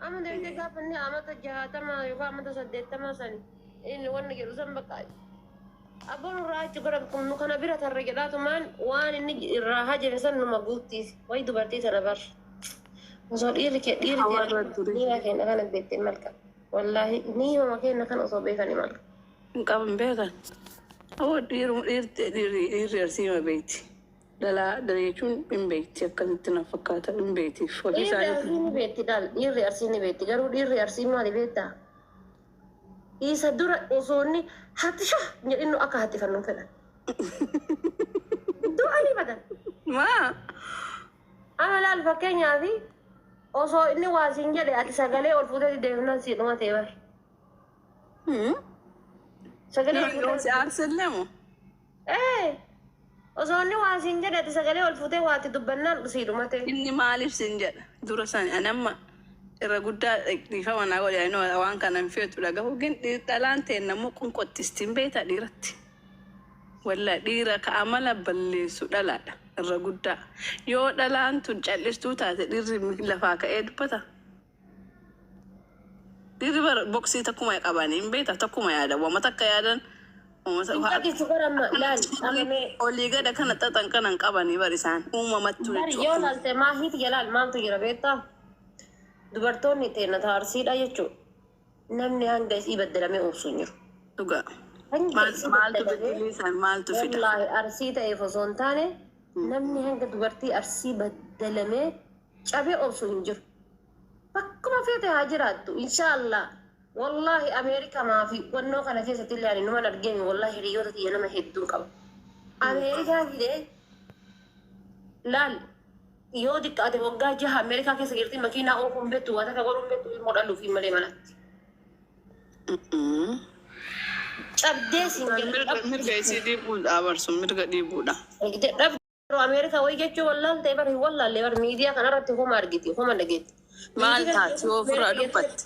Amma deemtee gaafa inni amata 60 yookaan amata 80 sani inni wanni jedhu san bakka abboon irraa achi godhan kun nu kana bira tarre jedhaatumaan waan inni irraa hajame san numa guuttiif wayi dubartii tana bar osoo dhiirri kee dhiirri Hawaarra keenya ture. dhiira keenya kana beektee malka wallaahi ni himama keenya kana osoo beekanii malka. Hin qaban beekan. Awwa dhiiruma dhiirti dhiirri dhiirri arsiima beekti. Dhalaa dhala jechuun hin beekti akkasitti na fakkaata hin beektiif hojii Dhiirri isaaniitti. Arsii ni beekti laal dhiirri Arsii ni beekti garuu dhiirri Arsii maali beektaa? Isa dura osoo inni haxisha hin jedhin nu akka haxifannu hin fedhan. Du'anii badan. Maa? Amma laal fakkeenyaaf osoo inni waa siin jedhe ati sagalee ol fuutee deemnaan sii dhuma ta'e bar. Sagalee ol Yoo fuutee si aarsellee moo? Ee! Osoo inni waa siin jedhe ati sagalee ol fuutee waa itti dubbannaan sii dhumate. Inni maaliif siin jedha dura sani ani amma irra guddaa dhiifama naa godhi ani waan kana hin feetu dhagahu gin dhalaan teenna immoo qunqottisti hin beektaa dhiiratti. Wallahi dhiira ka amala balleessu dhalaadha irra guddaa. Yoo dhalaan tun callistuu taate dhiirri lafaa ka'ee dubbata. Dhiirri bar boksii takkuma qabanii hin beektaa takkuma yaadan wama takka yaadan wama Hin callisu bara amma laal amma mee olii gada kana xaxan kana hin qabanii bar isaan uumamattu bari jechuudha. yoo laalte maahiiti jalaal maaltu jira beektaa? Dubartoonni teenna ta Arsiidha jechuudha. Namni hanga isii baddalamee obsu hin jiru. Dhugaa. Hanga Maal isii maaltu baddalamee biqilii isaan maaltu fida? wallaahi Arsii ta'eef osoo hin taane namni hanga dubartii Arsii baddalamee cabee obsu hin jiru. Bakkuma feete haa jiraattu inshaallah wallahi America maafi wannoo kana keessatti illee ani numan argeemi wallahi hiriyyoota tiyya nama hedduun qaba. America fide laal yoo diqqaate waggaa jaha America keessa jirti makiinaa oofuu hin beektu waa takka godhuu hin beektu ilmoo dhaluufi malee manatti. Cabdee siin jedhe Mirga mirga isii dhiibuudha barsu mirga dhiibuudha. dhabde. Yeroo Ameerikaa wayii jechuu wallaalte bar hin wallaalle bar miidiyaa kanarratti homa argiti homa dhageetti. Maal Miidiyaa taati yoo ofirraa dubbatte?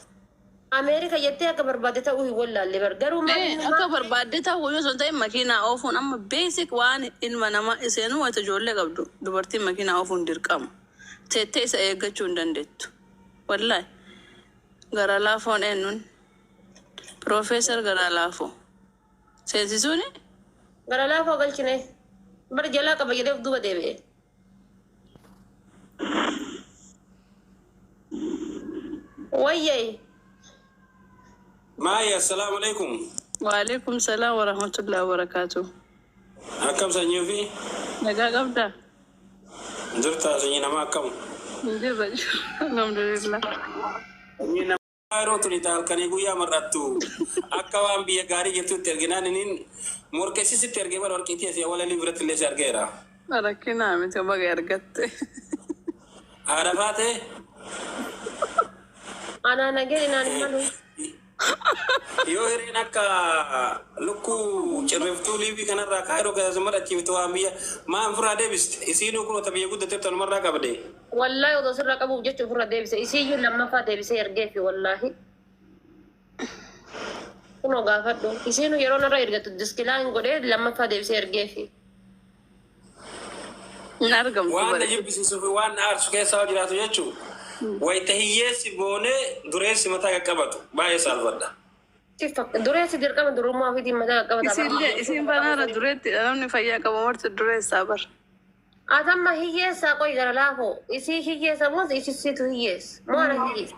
Ameerika jettee akka barbaadde ta'uu hin wallaalle bar garuu maal Ee, inni akka maal barbaadde ta'uu yoo osoo hin ta'in makiinaa oofuun amma basic waan ilma namaa iseenuu wayita ijoollee qabdu dubartiin makiinaa oofuun dirqama. Teettee isa eeggachuu hin dandeettu. Wallaahi. Gara laafoon eenyuun? Piroofeesar gara laafoo. Seensisuuni? Gara laafoo galchine bar jalaa qaba jedhee of duuba deebi'e. Wayyai. Maayi assalaamu alaikum. Waalaikum salaam wa rahmatullahi wa barakaatuh. Akkam sanyii ofii? Nagaa qabdaa? Jirtaa sanyii namaa akkam? Jirra jirra. Alhamdulillah. Sanyii namaa yeroo tuni ta halkanii guyyaa mar'attu akka waan biyya gaarii jirtutti erginaan inin morkessi sitti ergee bara warqiitii asii awwalalii biratti illee si argeera. Rakkinaa miti baga argatte. Haadha faatee Anaa nageen naan hin malu. Yoo hireen akka lukkuu cirriftuu liivii kanarraa kaayiroo keessa si mar'achiiftu waan biyya maa ofirraa deebiste isiinuu kunoo ta biyya guddatte tanumarraa qabde. Wallaahi odoo sirraa qabuuf jecha ofirra deebise isiiyyuu lammaffaa deebisee ergeefi wallaahi. Kunoo gaafadhu isiinuu yeroo narra ergattu diskilaan godhee lammaffaa deebisee ergeefi. Hin argamtu Waan na bare. jibbisiisuu fi waan na aarsu keessaa yoo jiraatu jechuun wayita hiyyeessi boonee dureessi mataa qaqqabatu baay'ee saalfadha. Dureessi dirqama durummaa ofiitiin mataa qaqqabata. Isiillee isiin banaara dureettidha namni fayyaa qabu marti dureessaa bar. Ati amma hiyyeessaa qoy gara laafoo isii hiyyeessa moo isisitu hiyyeessa moo ana hiyyeessa?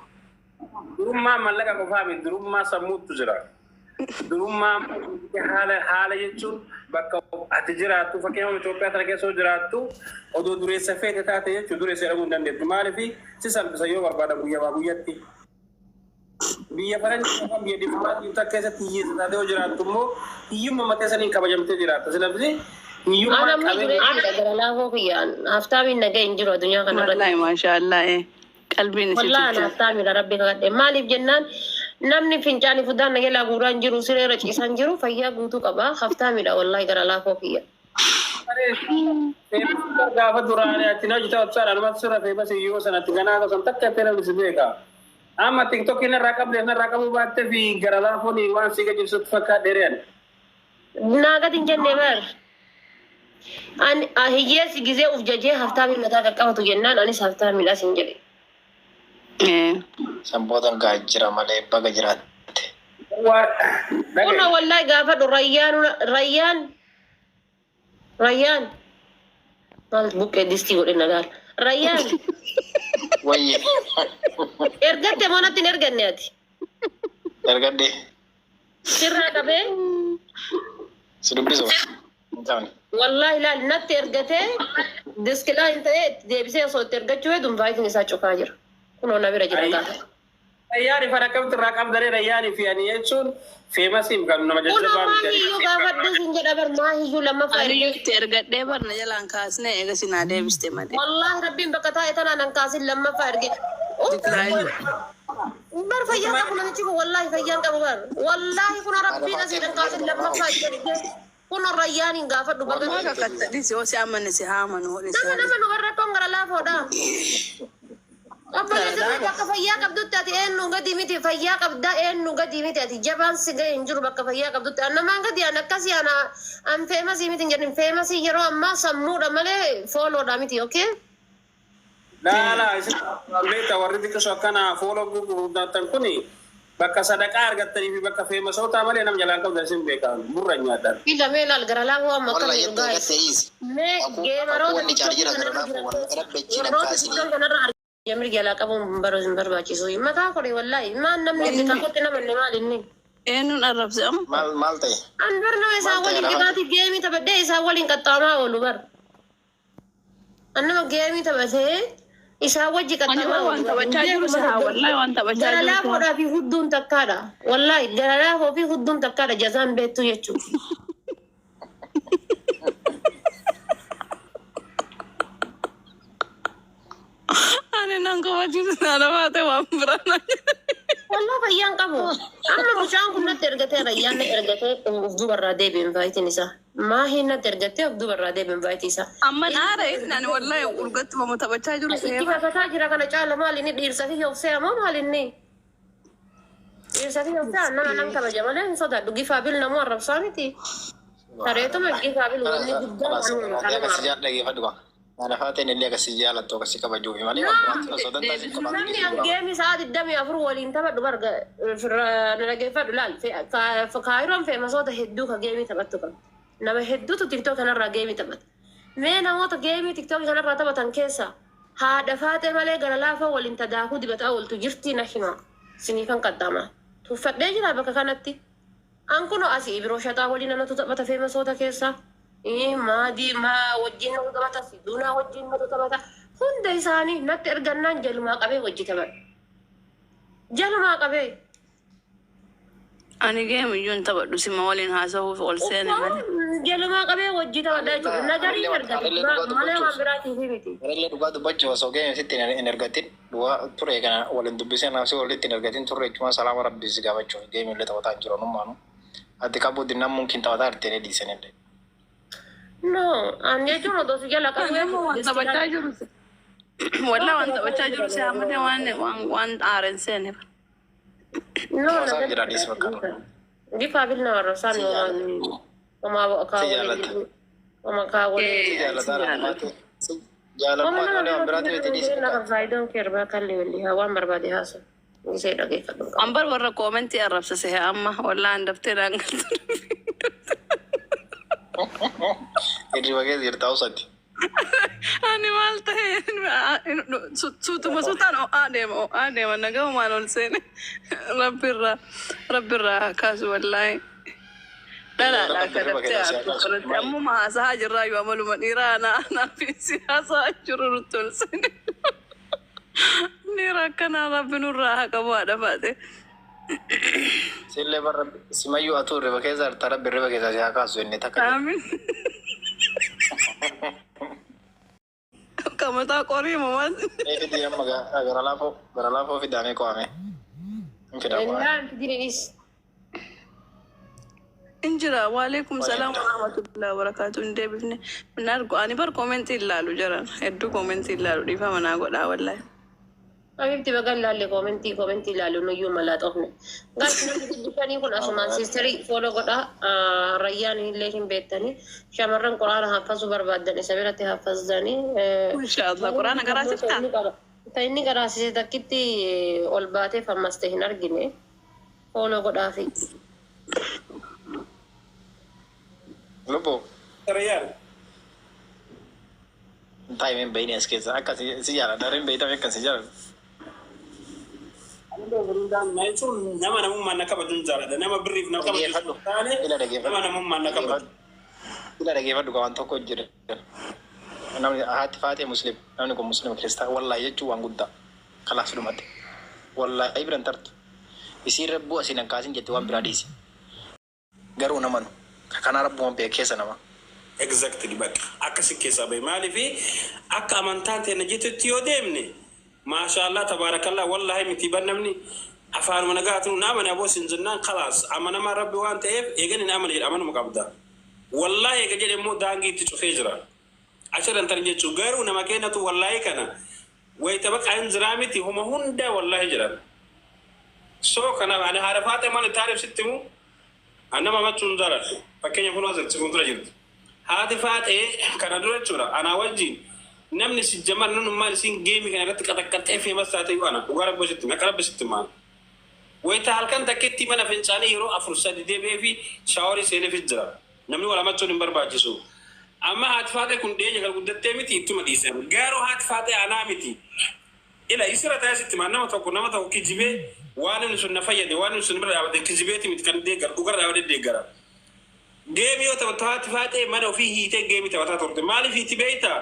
Durummaan mallaqa qofaa miti, durummaa sammuuttu jira. Durummaa haala haala jechuun bakka ati jiraattu fakkeenyaaf Itoophiyaa tana keessa yoo jiraattu odoo dureessa feete taate jechuun dureessa jedhamuu hin dandeettu. Maaliif si salphisa yoo barbaadan guyyamaa guyyatti. Biyya faranjii yookaan biyya dippiloomaasii takka keessatti hiyyeessa taatee yoo jiraattu immoo hiyyummaa matee saniin kabajamtee jiraatta. Silabsi Ana hiyyummaan ammoo qabeenya dureessiidha gara laafoo kiyyaan haftaamiin nagaa hin jiru addunyaa kana irratti. Wallahi maashaallah eh. Qalbiin isii Wallahi ana tolchee. haftaamiidha rabbi kakadhe maaliif jennaan namni fincaanii fuddaan na jalaa guuraa hin jiru siree irra ciisaa hin jiru fayyaa guutuu qaba haftaamiidha wallahi gara laafoo kiyya. Feebas gaafa duraanii ati na hojjetaa obsaadha anumatti sirra feebas yoo sanatti ganaa osoo takka itti namni si beeka. Amma tiktokiin narraa qabdeef narraa qabuu baattee fi gara laafoon waan si gajibsutti fakkaadhe re'an. Naa gadi hin jenne bar. An hiyyeessi gizee uf jajee haftaamii mataa qaqqabatu jennaan anis haftaamiidha sin jedhe. Eh. San boodan gaa jira malee baga jiraatte. Kuna wallahi gaafadhu Rayyaan Rayyaan Rayyaan maal buqqee distii godhe nagaal Rayyaan Wayye. Ergatte moo natti hin erganne ati? Ergadde. Sirraa qabee Si dubbisu. Hin taane. Wallahi laal natti ergatee diskilaa hin ta'ee itti deebisee osoo itti ergachuu hedu invaayitiin isaa cufaa jira. Kunoo na bira jira gaafa. Rayyaani fara qabdu irraa qabdaree Rayyaanii fi ani jechuun feemasiif kan nama Kunoo jajjabaa miti. maahiyyuu gaafadhu sin jedha bar maahiyyuu lammaffaa Aniyyuu ergee. itti ergadhee barna jalaan kaasnee eega sinaa deebiste malee. Wallahi rabbiin bakka taa'e tanaan an kaasin lammaffaa erge. Decline. Bar fayyaan qabu namichi kun wallahi fayyaan qabu bar. Wallahi kun rabbiin asiin an kaasin lammaffaa itti ergee. Kun Rayyaaniin gaafadhu baga. Maa kakkatta dhisi yoo si amane si haa amanu hodhe si Nama haa nama nu warra rakkoon gara laafoodha. Obboleessi koo bakka fayyaa qabdutti ati eenyu gadi miti fayyaa qabdaa eenyu gadi miti ati jabaan si ga'e hin jiru bakka fayyaa qabdutti an namaan gadi an akkasii ana an feemasii miti hin jedhin feemasii yeroo ammaa sammuudha malee fooloodha miti okay. Laa laa isin beekta warri xiqqisoo akkana fuula gurguratan kuni bakka sadaqaa argattanii fi bakka feemasootaa malee nam jalaan qabdan isin beekan gurra nyaatan. Ila mee laal gara laafoo amma Walla akkami yette guys. gatte hiisi. Mee Akuu geemaroota wanni tiktookii caal jira gara kanarra laafoo jiran walla rabbe chiina warroota kaasini. tiktookii kanarra argaa mirga jalaa qabuun hin barbaachisu. Mataa kore wallahi maan namni itti kakutti namanne maal inni. Eenyuun arrabse amma? Maal maal ta'e? An bar nama isaa Maal ta'e waliin lafa? qixaati geemii taphadhee isaa waliin qaxxaamaa oolu bar. An nama geemii taphatee isaa wajji Ani qaxxaamaa bar waan oolu. taphachaa jiru si haa wallahi waan taphachaa Gara jiru si haa. laafoodhaa fi hudduun takkaadha. Wallahi gara laafoo fi hudduun takkaadha jazaan beektu jechuudha. Ani nan kabachiisu na lafaate waan biraa na Wallah fayyaan qabu. Amma mucaan kun natti ergatee Rayyaan na ergatee of dubarraa deebi'e invaayitiin isaa. Maahiin natti ergatee of dubarraa deebi'e invaayitii isaa. Amma naara inni ani wallahi urgatti mamu taphachaa jiru si Itti haa. kakataa jira kana caala maal inni dhiirsa fi yoofsee moo maal inni? Dhiirsa fi yoofsee nama nan kabaja malee hin sodaadhu. Gifaa bil namuu arrabsaa miti. Sareetuma gifaa bil wanni guddaan kanuma Akkasii kanuma. jaal dhageeffadhu qaba. Lafaateen illee akkasii jaalattu akkasii kabajuufi malee waan biraatti osoo danda'a siin qofaatti Namni dhiisuu an qaba. geemi sa'a 24 waliin taphadhu barga na dhageeffadhu laal kaayiroon feemasoota hedduu ka geemii taphattu qaba. Nama hedduutu tiktook kanarraa geemii taphata. Mee namoota geemii tiktook kanarraa taphatan keessa haadha faaxee malee gara laafaa waliin tadaakuu dibataa ooltu jirtii na hima. Siniifan qaxxaama. Tuffadhee jira bakka kanatti. An kunoo asii biroo shaxaa waliin anatu taphata feemasoota keessa. Maadii maa wajjin natu taphata, Siduunaa wajjin natu taphata. Hunda isaanii natti ergannaan jalumaa qabee wajji taphadha. Jalumaa qabee. Ani geemiyyuu hin taphadhu sima waliin haasa'uuf ol seene malee. Jalumaa qabee wajji taphadha jechuudha. Nagarii argate Anillee dhugaa malee waan dubbachuuf. biraatiif miti. Anillee dhugaa dubbachuuf osoo geemi sitti hin ergatin dhugaa ture kana waliin dubbisee naafsi walitti hin ergatin turre jechuun salaama rabbii si gaafachuuf geemi illee taphataa hin jiru nummaanu. Ati qabu dinnaan mumkin taphataa jirtee dhiisanillee. No, an jechuun odoo si jala Ani qabee amma waan taphachaa jiru si. Wallahi waan taphachaa jiru si haa malee waan waan waan aaren seene. No, Haasaan jira dhiisi bakka. Gifaa bilna warra Si jaalata. homaa Si jaalata. homaa kaawwalee. Si Si jaalata jaalata. Si jaalalummaa malee waan biraatti miti dhiisi bakka. I don't care bakka walli waan barbaade haasu. Isee dhageeffadhu. An bar warra koomentii arrabsa sehe amma wallahi an daftee naan galtu. Hirriba keessa jirta usati. Ani maal ta'e suutuma suutaan ho'aa deema ho'aa deema nagahumaan ol seene rabbirraa rabbirraa kaasu wallahi. Dhalaadha akka daftee aartu kanatti ammuma haasahaa jirraa yoo amaluma dhiiraa anaa fi si haasahaa jiru nutti ol seene. Dhiira akkanaa rabbi nurraa haa qabu haadha faate. Sillee barra simayyuu atuu hirriba keessa jirta rabbi hirriba keessa si haa kaasu inni takka. Aamin. Kamataa qorii mamas. Mee fidii amma gara laafoo fidaamee qo'ame. Hin fida qo'ame. Ennaan fidiniis. Injira waalaikum salaam warahmatullahi wabarakatuh hin deebifne min argu ani bar koomentii ilaalu jiran hedduu koomentii ilaalu dhiifama naa godhaa wallahi. Habibti baga ilaalle koomentii koomentii ilaalu nuyyuu malaa xofne. Guys namni dubbisanii kun asumaan siisterii follow godhaa Rayyaan illee hin beektanii shamarran quraana haffazuu barbaaddan isa biratti haffazanii. Masha Allah quraana garaa siftaa. Ta inni qaraasise takkitti ol baatee fammaste hin argine. Follow godhaafi. Lubbu Riyaal. Taa'imeen bahini as keessa akka si jaaladha dareen beeytame akka si jaaladha. Jechuun nama namummaan na kabajuun jaaladha. Nama birriif na kabaju Dhageeffadhu. taane Ila dhageeffadhu. nama namummaan na kabaju. Ila dhageeffadhu waan tokko jira. Namni haati faatee muslim, namni kun muslim kiristaan wallaahi jechuun waan guddaa kalaas dhumate. Wallaahi biran tartu. Isiin rabbuu asiin hin kaasin jette waan biraa dhiisi. Garuu namanu kanaa rabbumaan beek keessa nama. Exactly, bakka akkasi keessaa bahe. Maaliif akka amantaan teenya jettutti yoo deemne, maashaallah tabaarakallah, wallaahi miti ban namni afaanuma nagaatu na amane aboo sin jennaan, khalaas amanamaa rabbi waan ta'eef eegan hin amane jedha amanuma qabda. Wallaahi eega jedhe immoo daangii itti cufee jira. Achirran tan jechuu garuu nama keenyatu wallaahi kana wayita baqa hin jiraa miti homa hunda wallaahi jedhan. So kanaaf ani haadha faatee maal taariif sitti himu, ani nama machuun jaaladhu. Fakkeenya kun as fuuldura jirti. Haati faatee kana dura jechuudha anaa wajjin namni si jamar namnummaan isiin geemii kana irratti qaxaqqaxee famous taate iyyuu ana dhugaa rabbi sitti maqaa rabbi sitti maal. Wayita halkan takkeetti mana fincaanii yeroo afur sadi deebi'ee fi shaaworii seeneefis jira. Namni wal hamachuun hin barbaachisu. Amma haati faatee kun dhiyeenya kan guddattee miti ittuma dhiisan. Garuu haati faatee anaa miti. Ila isirra ta'ee sitti maal nama tokko kijibee waan inni sun na fayyade waan inni sun bira dhaabate kijibeeti miti kan deeggaru, dhugarra dhaabatee deeggara. Geemii yoo taphattu haati faatee mana ofii hiitee geemii taphataa turte. Maaliif hiiti beektaa?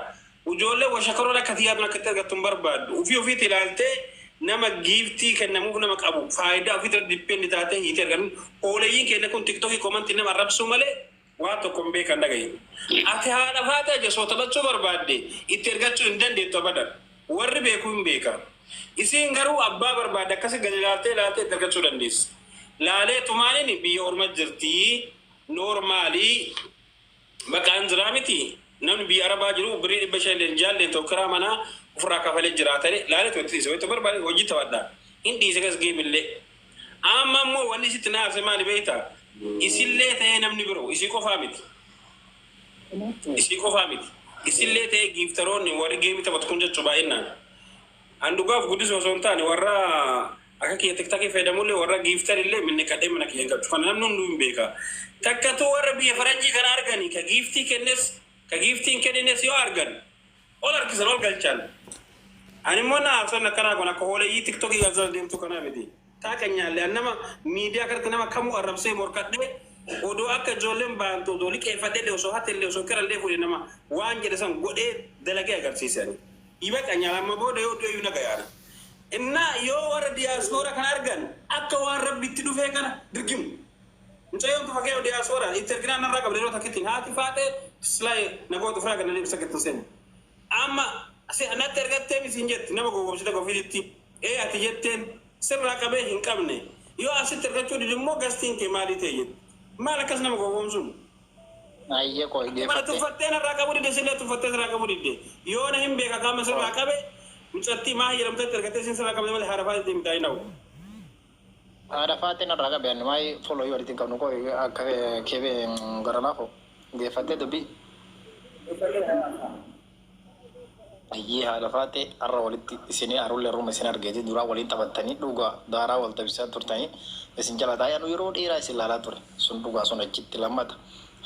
Ijoollee washakaroon akka xiyyaatu akkatti argattu hin barbaaddu. Ofii ofiitti ilaaltee nama giiftii kennamuuf nama qabu faayidaa ofiitti depend taatee hiitee argan. Hoolayyiin kenna kun TikTokii commentii nama arrabsuu malee waan tokko hin beekan dhagaye. Ati haadha faatee jasoo taphachuu barbaadde itti ergachuu hin dandeettu abadan. Warri beekuu hin beeka. Isiin garuu abbaa barbaadde akkasi gadi ilaaltee ilaaltee itti argachuu dandeessi. Laalee tumaaniin biyya orma jirtii normalii baqaan jiraa miti, namni biyya arabaa jiru birrii 500 illee jaalleen tokko karaa manaa ofirraa kafalee jiraatanii laalee tuutti dhiise wayita barbaade hojii taphadha hin dhiise kas geemillee. Amma immoo wanni isitti na aarse maali beektaa? Isillee ta'ee namni biroo isii qofaa miti. Isii qofaa miti. Isillee ta'ee gifteroonni warri geemii taphatu kun jechuu baay'inaan. An dhugaaf guddisuu osoo hin taane warra akka kiyya TikTokii fayyadamullee warra gifter illee minni kadhee mana kiyya hin galchu. Kana namni hunduu hin beeka. Takkatu warra biyya faranjii kana arganii ka giftii kennes ka giftiin kennines yoo argan ol harkisan ol galchan. Ani immoo na aarsan akkanaa kun akka hooleyyii TikTokii galchan deemtu kanaa miti. Taaqanyaallee an nama miidiyaa kanatti nama kamuu arrabsee morkadhee odoo akka ijoolleen baantu odoo liqeeffadhee osoo hatellee osoo kirallee fuudhe nama waan jedhe san godhee dalagee agarsiisani. Iba qanyaala amma booda yoo du'e na gayaana. Innaa yoo warra diyaaspoora kana argan akka waan rabbitti dhufee kana dirgimu. Mucayyoon tufa kee diyaaspoora itti erginaan narraa qabde yeroo takkittiin haati faatee silaayee nagoota ofirraa kana ibsa kettu seenu. Amma natti ergattee miti hin jetti nama gowwoomsite ofiitti. Ee ati jetteen sirraa qabee hin qabne. Yoo asitti ergachuu dide immoo gastiin kee maalii ta'e jetti. Maal akkas nama gowwoomsuun? Ayyee koo Mana geeffattee. tuffattee narraa qabuu dide, sillee tuffattee sirraa qabuu dide. Yoo na hin beeka qaama sirraa qabe mucattii maa jedhamtetti ergattee sin sirraa qabde malee haadha faatee deemtaa hin ta'u. Haadha faateen irraa qabe ani maayii follow walitti hin qabnu koo akka keebee gara laafoo geeffattee dubbii. Ayyee haadha faatee har'a walitti isinii arullee ruma isin argeeti duraa waliin taphattanii dhugaa daaraa wal taphisaa turtanii isin jala taa'ee yeroo dheeraa isin ilaalaa ture sun dhugaa sun achitti lammata.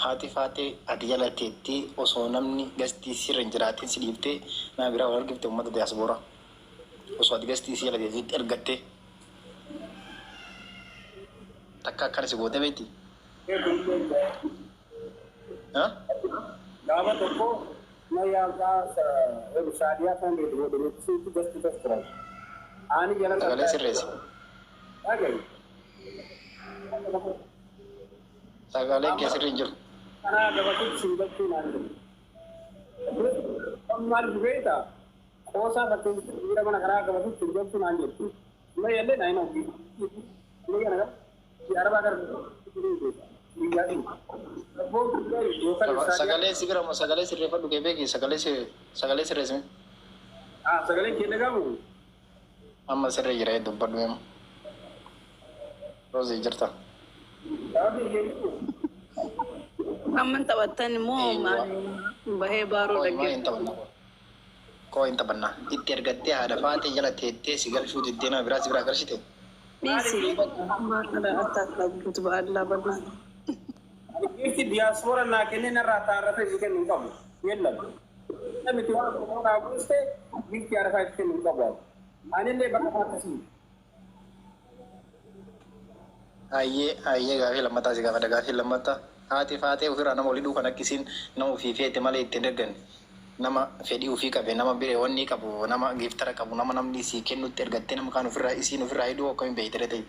Haati faatee ati jala teettee osoo namni gastii sirra hin jiraatin si dhiiftee nama biraa wal argifte uummata diyaasbooraa. Osoo ati gastii si jala teetteetti ergattee takka akkana si goote beekti. Gaafa tokko na yaaltaa saadiyaa kan beektu godhanii gasti tas turan. Ani jala Sagalee sirreessi. Dhagayi. Sagaleen kee sirri hin jiru. Kanaa gabatiin siin galchuu naan jedhu. Maal beektaa? Qoosaa fakkeenya dhiira mana karaa gabatiin siin galchuu naan jettu. Amma yallee naa hin hojii. Amma kana arabaa gara Sagalee si bira moo sagalee sirreeffadhu kee beeki sagalee sagalee sirreessi. Sagaleen kee dhagahamu? Amma sirri jira dubbadhu emu. Roozii jirta. Amma taphattan immoo bahee baaruu Maa hin dhaggeeffatu. taphanna. Koo hin taphannaa. Itti ergattee haadha faatee jala teettee si galchuu diddee nama biraa si biraa galchite. Dhiisi. Attaat ba'allaa bal'aan. Giifti diyaaspoora naa kennee narraa taarrafee si kennu hin qabu. Yeellam. Namni waan tokko naa buuste giifti haadha faatee kennu hin qabu. Anillee bakka akkasii. Ayyee ayyee, gaafii lammataa si gaafadha. Gaafii lammataa, haati faatee ofirraa nama olii kan akkisiin nama ofii feete malee ittiin ergan, nama fedhii ofii qabe, nama biree wanni qabu, nama giiftara qabu, nama namni sii kennutti ergattee nama kaan ofirraa isiin ofirraa hidhuu akkamiin beeytee ta'e?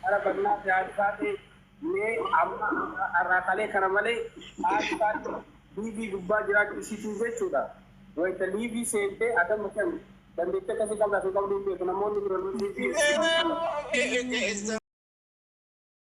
Ara bal'aa fi haadhi faatee mee amma har'aa kana malee haadhi faatee liivii gubbaa jiraachuu isiitiin jechuudha. Wayita liivii seentee akkam kan dandeettii akkasii qabdaa fi qabdu hin beeku namoonni biroo liivii.